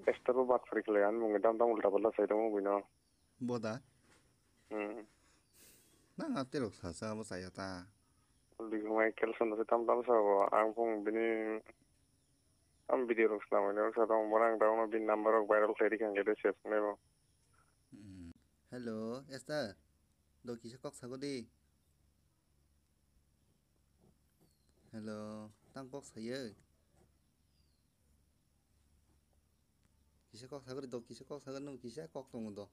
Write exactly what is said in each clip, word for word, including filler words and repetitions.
Esther bo bak phari khlai, ani mungwi dam dam ulta pala sai tongmo buino. Boda? Hmm. Nang a terok sasa abo saya ta. Bigmai kelson se tam tam sa bo, ang phung bini, ang video rok swnam ani rok sa tong, borang daono bini number rok viral khlai rikha hwnkhe de save wngnai bo. Hmm. Hello, Esther. Do kisa kok sago di. Hello, tang kok sayo. Kisa kok sagri do, kisa kok sagri no, kisa kok tongo do.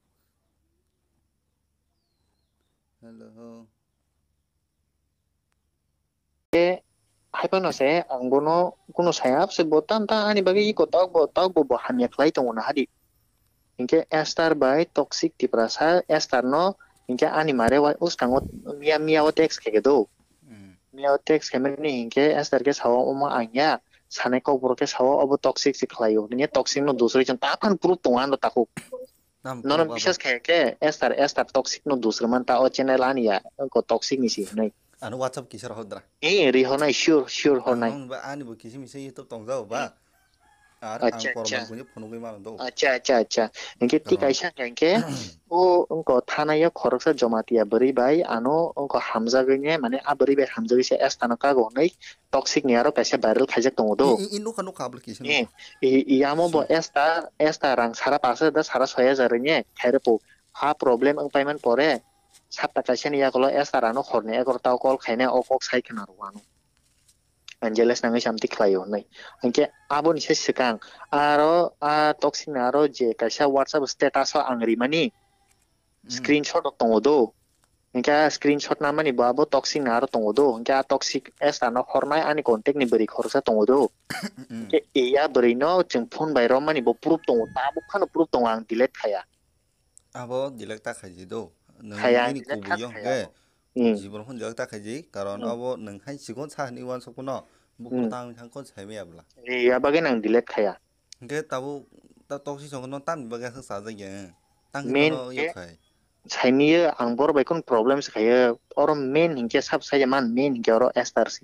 Hello. Hai phano se ang bono kuno saya se bo tam ta ani bagwi iko tok bo, tok bo, bo hamya khlai tongo na hadi. Hinkhe Esther bai toxic Tiprasa, Esther no hinkhe ani mare wa uskango miya, miya o text khe do. Hmm. Miya o text khe mani hinkhe Esther khe sao omo ang ya, sanai kok borok khe sao obo toxic se khlaio. Hinkhe toxic no dusroi chwng ta phan proof tongo ano takhuk. Tam nono proof abo. Biswas khe khe Esther, Esther toxic no dusroi man ta o channel ani ya, ko toxic ni si hinwi. Ano WhatsApp kisa rohor dra. Eh, rihornai, sure, sure hornai. Ang ba ani bo kisi misa YouTube tong jao ba. Ar ang acha, korban acha. Kuni phunugwi mano do. Acha, acha, acha. Hinkhe ti kaisa hinkhe o wngko thana yo khoroksa Jomatia bwrwi bai ano wngko hamjagwi ne, mane a bwrwi bai hamjagwi se Esther no kago hinwi toxic ni aro kaisa viral khaijak tongo do. I, i, i nukha, nukha application. Eh, nukha. I, i amo bo sure. Esther, Esther rang sara pash hajar da sara soi hajar ne khairokpo. Ha problem wng paiman pore. Sapta kaisani yagulo Esther ano horni egaroh ta o call khaina o kok sai khna rw ano. Angeles nangwi samti khlaio hinwi. Hinkhe aboni se swkang aro a toxic ni aro je kaisa WhatsApp status o ang rimani screenshot rok tongo do. Hinkhe a screenshot namani bo abo toxic ni aro tongo do. Hinkhe a toxic Esther no hornai ani contact ni bwrwi khoroksa tongo do. Hinkhe iya bwrwi no chwng phone bai romani bo proof tongo. Tabuk phano proof tongo, ang delete khaya. Abo delete ta khaiji do. Nwng khaya, nini delete kubui kha yo khaya hwnkhe abo. Hmm. Jibon phone delete ta khaiji, karon hmm. Abo nwng hai sikon sa hinwi uansuk phano, buphuru hmm. Tang thang kon sai maya bwla. Eh, ya bagwi nang delete khaya. Hwnkhe tabuk ta toxic song no tamni bagwi aswk sajak ya? Tang main no yo khe khai. Sai maya ang bor bai kon problem se khaya. Oro main hinkhe sab sai man main hinkhe oro Esther si.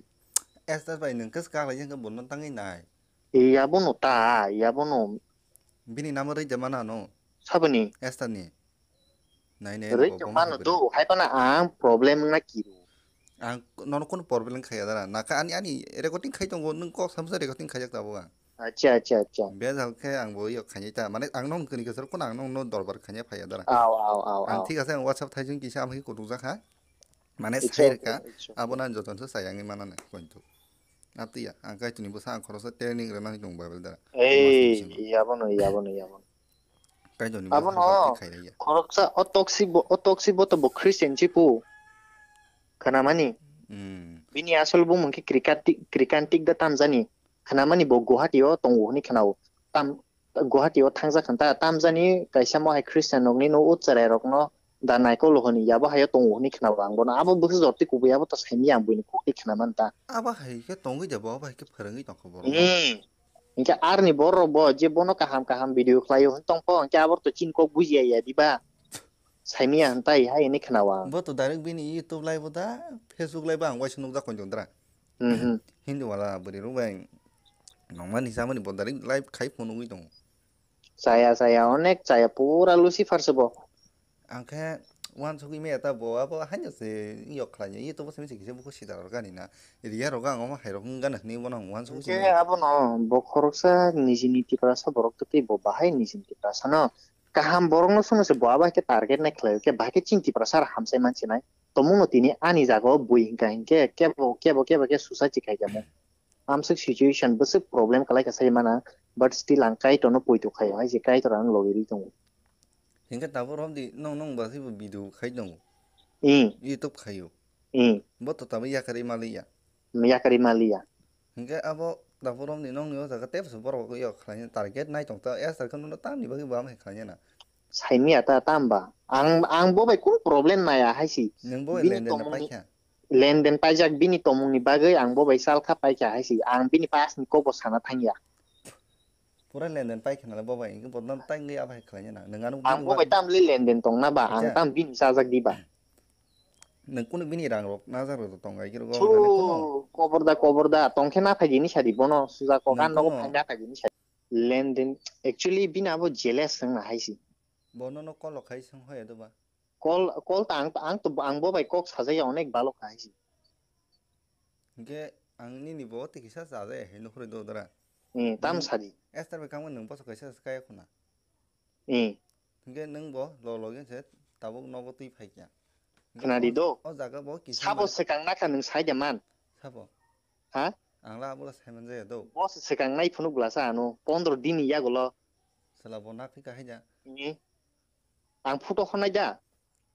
Esther bai nwng khe swkang lai hwnkhe bono tangwi nai. Eh, ya bono ta, ya bono. Bini namo rwui de mana no? Saboni? Esther ni. Nai nai rwui rwgo de bomo mano hai do, hai phano ang problem wngna kiro. Ang nono kunu problem khaya dara. Naka ani, ani recording khai tongo, nwng kok samsa recording khaijak tabuk ang. Acha, acha, acha. Bejal khe ang bo yok khainai ta. Mane ang nong kani kesar kono ang nong no dorbar khainai phaya dara. Aw, aw, aw, ang aw. Thik ase ang WhatsApp thaijwng kisa amhi kutuk jakha. Mane it's okay, sai rwkha, it's okay. Abono ang jotono sai wngwi mananai, kointo. Abtwi ya, ang kaitorni bwsa ang khoroksa training rwna hwnwi tongo Bible dara. Ei, abono, abono, abono. Kaitorni bwsa abono, khairokya. Khoroksa o toxic bo, o toxic bo to bo Christian chipu. Khanamani? Hmm. Bini asol bumung khe Krikantik, Krikantik da tamjani. Khanamani bo Guwahati o tongo hwnwi khanao. Tam, Guwahati o thangjak khan ta, tamjani kaisa mo hai Christian rokni no o chwrai rokno da naikol hwnwi yabo haio tongo hwnwi khwnao ang bono. Abo bwswk jorti kubui abo to saimanya ang buini kok twi khwna man ta. Abo hai khe tongwi de bo, abo hai khe phwrwngwi tongkha borok no. Hmm. Hinkhe arni borok bo je bono kaham kaham video khlaio hwn tongkho, hinkhe abo to chini kok bujiya ya diba? Saimanya hwn tai hai hwnwi khwnao ang. Bo to direct bini YouTube live o da, Facebook live o ang waisa nukjak kointo dra. Hmm, hmm. Hindi wala bwrwi rok bai nongmani chamani bo direct live khai phunugwi tongo. Chaya, chaya, onek chaya, pura Lucifer se bo. Ang khe uansugwi maya ta bo, abo haino se yok khlainai, YouTube o simi se kisa bukhuk sida rwgani na. Riya rwgo ang omo hai rok wng gana hwnwi bono ang uansugwi se maya. Hinkhe abono bo khoroksa nijini Tiprasa borok tei bo bahai nijini Tiprasa no kaham borok no swngo se bo abo hai khe target nai khlaio khe bahai khe chini Tiprasa rok hamsai mansinai. Tomungno tini ani jaga o bui hinkha hinkhe kebo, kebo, kebo khe suicide se khai kha mo. Amswk situation bwswk problem kwlai kha sai mana, but still ang Kaitorno poito khai, hai se Kaitor ang logi ri tongo. Hinkhe tabuk romdi nong, nong ba se bo video khai tongo. Hmm. YouTube khaio. Hmm. Bo to tabuk yakarwi maliya. Yakarwi maliya. Hinkhe abo tabuk romdi nongni o jaga tei borok yok khlaina target nai tong ta, Esther khe nono tamni bagwi bo amo hai khlaina na. Saimanya ta tamba. Ang, ang bo bai kunu problem naya hai si. Nwng bo bai bini lenden no tomungni paikha. Lenden paijak bini tomungni bagwi ang bo bai salkha paikha hai si. Ang bini past ni kok bo sana thangya. Pura lenden paikha nalai bo bai, hinkhe bo no tangwi abo hai khlaina na. Nwng ano ang bini bo bai wa- tamli lenden tongna ba, ang acha. Tam bini chajak di ba. Nwng kunu bini rang rok najak rok tong ai khe rw go. Su, kobor da, kobor da, tong khe na phaidi ni sadi bono, suja kok ang nogo phai na phaidi ni sadi. Lending, actually bini abo jealous wngna hai si. Bo nono call rok khai swng hoya doba? Call, call ta ang, ang to, ang bo bai kok sajaya onek balok hai si. Hingke ang nini bo twi kisa sajaya hai nukhrwi do dara. Hmm, tam sadi. Esther bai kangma nwng bosok kaisa se kaya khuna. Hmm. Hingke nwng bo lo loge se tabuk nogo twi phai kya. Hingke khna di o, do. O jaga bo kisa sabo ma- swkang nakha nwng sai de man. Sabo. Ha? Ang la abo la sai man jaya do. Bo se swkang nai phunuk bwlasa ano pondro din ni yagulo. Sela bo nakhi kahai ja. Hmm. Ang photo khonai da.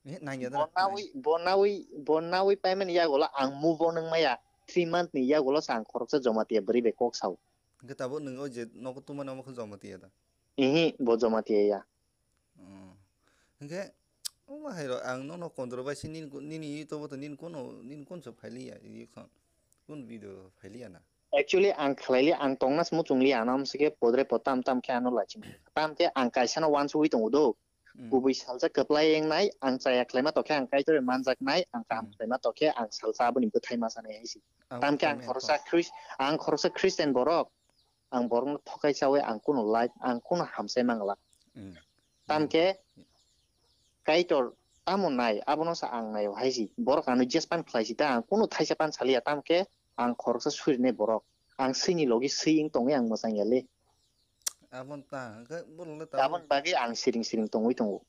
Eh, nangya da. Bo nawi, bo nawi, bo nawi paimani yagulo ang move on wngmaya. Three month ni yagulo sa ang khoroksa Jamatia bwrwi bai kok sao. Hingke tabuk nwng o je nogo tongmani omo khe Jamatia da? Ihi, bo Jamatia ya. Oh. Hingke, omo hai ro, ang nono controversy nini, nini YouTube to nini kono, nini konso phailiya, reaction. Kun video phailiya na? Actually, ang khlaili, ang tongna se muchungliya, ano amse khe podre po tam tam khe ano lachim. Tam khe ang kaisa no wansugwi tongo do. Hmm. Kubui salsa kwplai wngnai, ang chaya khlaima tokhe ang Kaitorni manjaknai, ang kaham Hmm. khlaima tokhe ang salsa aboni bwthai ma sanai hai si. Ang Tamkhe ang comment khoroksa kho. Chris-, ang khoroksa Christian borok, ang borokno thokai chawi ang kuno life, ang kuno hamsai mangla. Hmm. Tamkhe Hmm. Kaitor tamo nai, abono sa ang naio hai si. Borok ano jespan khlai si ta, ang kuno thaisa pan saliya, tamkhe ang khoroksa surinai borok. Ang swini logi swi wng tongwi ang mwchang ya le. Abon ta, hwnkhe borok le tabuk Aboni bagwi ang siring siring tongwi tongo.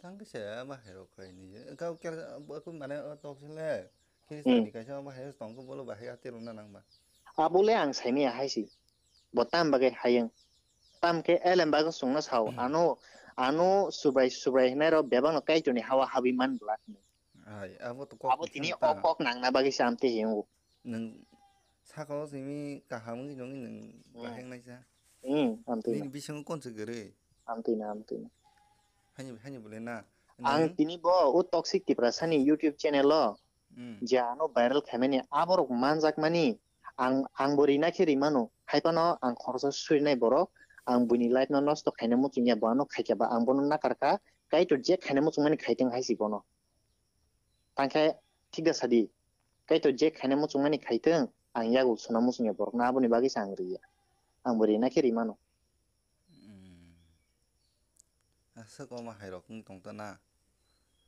Tang khe se ama hai rok khai ni. Kau ker, aku mane, o tok sile. Khristan ni Hmm. kaisa ama hai tong khe bolo bahai ati rwna nang ba. Abo le ang saimaya hai si. Bo tam bagwi hayung. Tam khe elem bagwi chwngno sao. Hmm. Ano, ano subrai, subrai hinai rok bebak no Kaitor ni hawa habwi man glak ni. Ai, abo to kok Abo tini kisa o ta. Kok nangna bagwi se amtwi hingo. Nwng saka o simi kaham wngwi nongwi nwng Hmm. bahai wngnai sa. Hmm, amtwi Nini na. Bisingo konse kwrwi. Amtwi na, amtwi na. Haini, haini bole na. Ang Nwng tini bo o Toxic Tiprasa ni YouTube channel o Hmm. je ano viral khaimani aborok manjakmani ang, ang bo rina khe rimano. Haipano ang khoroksa surinai borok, ang buini life no nosto khaina muchungya, bo ano khaikha ba ang bono nakarkha, Kaitor je khaina muchungmani khaitwng hai si bono. Tangkhe thik da sadi, Kaitor je khaina muchungmani khaitwng, ang yago sona muchungya borokno, aboni bagwi se ang riya. Ang bo rina khe rimano. Hmm. Aswk omo hai rok wng tong ta na.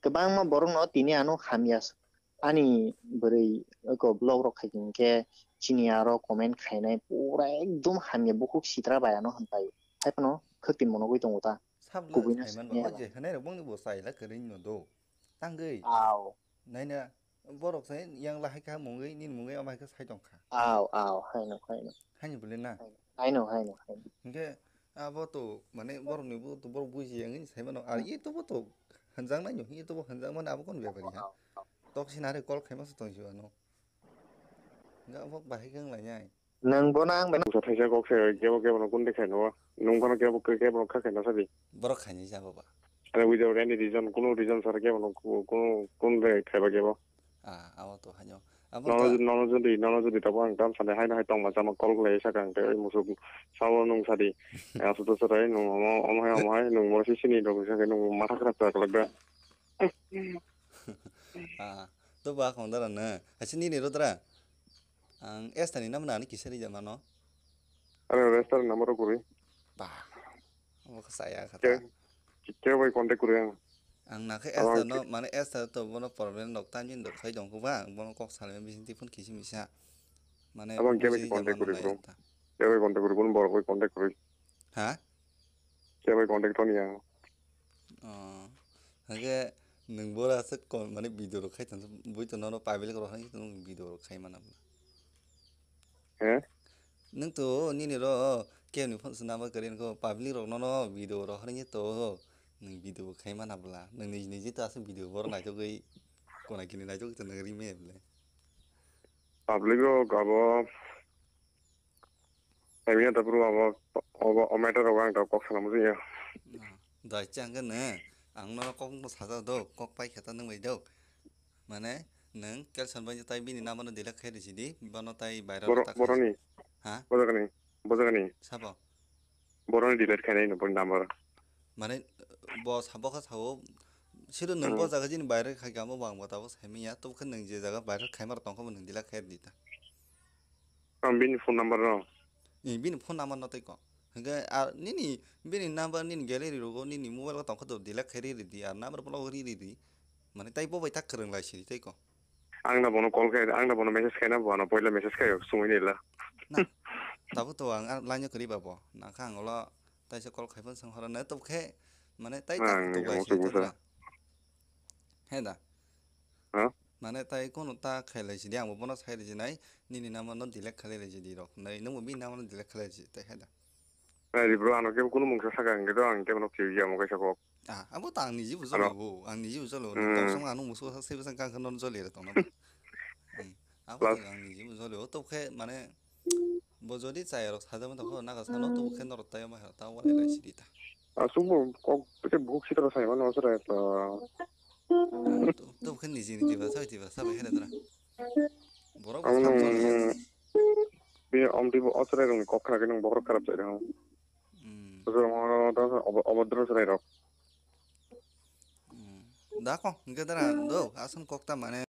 Kwbangma borokno tini ano hamya s-, ani bwrwi eko vlog rok khai hwnkhe chini aro comment khainai pura ekdom hamya bukhuk sitra bai ano hwnpai. Haiphano khwtwi monogwi tongo ta. Sabla Kubui no sai man sini ba, o aba. Je hanai rok bongni bo sai la kwrwi no do. Tangwi. Aw. Naina borok sai yang lahai kha mungwi, nini mungwi ama hai khe sai tong kha. Aw, aw, haino, haino. Haino bole na? Haino, haino, haino. Hingke abo to, mane, borok ni bo to, borok buji yang ni sai mano. Ar Hmm. I to bo to hanjak nai no, I to bo hanjak mano abo kon bepari ha. Aw, aw. Tok sinare call khaima se tong jiba no. Hingke abo bahai khe wng lai nai. Nwng bono ang bai Busa thaisa kok se kebo kebo no kun de khaino. Nwng bono kebo kebo no kha khaino sabi. Borok khaini ja baba. Ani without any reason, kunu reason sara kebo no ku-, kunu kun de khaiba kebo. Ah, abo to haino. Abo Nono to jodi, nono jodi, nono jodi tabo ang tam sani haino hai tongma chama call khlai saka ang tei musuk sao nwng sadi. Asu to sarai nwng omo, omo hai, omo hai, nwng bo sisini rok saka nwng matha khrap chak lagda. Ah, to ba khong dara na. Haisi nini ro dara. Ang Esther ni number ani kisa rijak mano. Ano Esther number o kwrwi. Ba. Omo khe saya kha ta. Ke, ke bai contact kwrwi ang. Ang nakhe Abo Esther ang no, ke- mane Esther to bono problem rok tani rok khai tong kho ba, ang bono kok salai bising ti phone kisi misa. Mane Abo ang ke bai buji contact mano kwrwi na bro. Esta. Ke bai contact kwrwi, bono borok bai contact kwrwi. Ha? Ke bai contact toni ang. Oh. Hake nwng bora se kon mane video rok khai tong, bui to nono public rok hai tong video rok khai mana bla. He? Nwng to nini ro ke ni phone swnama kare ko public rok nono video rok hai to nwng video khai mana bla. Nwng niji niji ta se video bor nai to goi kona kini nai to nwng ri me bla. Public rok abo Emiya tapuru abo, abo, o matter rogo ang tok kok sana muchungya. Dai chang khe ne, ang no kok no saja do, kok pai kheta nang bai do. Mane, nang Kelson bai tai bini number no delete khai risi di, bono tai viral Boro-, ta khai. Boroni. Ha? Bojagani, bojagani. Sabo. Boroni delete khainai no boni number. Mane, bo sabo kha sao, sido nang Hmm. Bo jaga jini viral khai kamo bang bo tabo sai miya, to khe nang je jaga viral khai mar tong kho bo nang delete khai di ta. Ang bini phone number no. Ni bini phone number no tei ko. Hwnkhe a nini bini number nini gallery rogo nini mobile o tongkha to delete khai riri di, ar number block riri di. Mane tai bo bai tak kwrwng lai sini tai ko. Ang na bono call khai, ang na bono message khai na bo ano poila message khai sumui nila. Na, tabuk to ang, ang line o kwrwi ba bo. Nangkha ang ulo taisa call khai phano swng horo na to khe mane tai tak Ang to lai omo sini to sugwsa. He da. Ha? Mane tai kono ta khailai sidi, ang bo bono sai riji nai, nini number no delete khalai riji di rok. Nai nung bo bini number no delete khalai riji tai he da. Nai di bro, ano kebo kunu mungsa saka hwnkhe to ang kebo no khibiya mo kaisa kok. Ah, abo ta ang niji bo Ano? jolo bo, ang niji bo jolo. Hmm. Tong song ano musu sa sebe sang kang khano joli re tong na. Hmm. Abo Plus ta ang niji bo jolo. To khe mane bo jodi chai rok sajama to kho naga sano to khe norok tai ma ta wale lai sidi ta. Asuk bo kok te buk sitra sai mano sra to. Ah, to, to khe niji niji ba sai ti ba sabai hele dra. Borok Ang bo nung sam joli. Bi om di bo osre rung kok khna ke nung bokrok kharap sai rung. Hmm. Sura mo ta obodro srai rok. Hmm. Da ko, hwnkhe dara do, asam kok ta mane.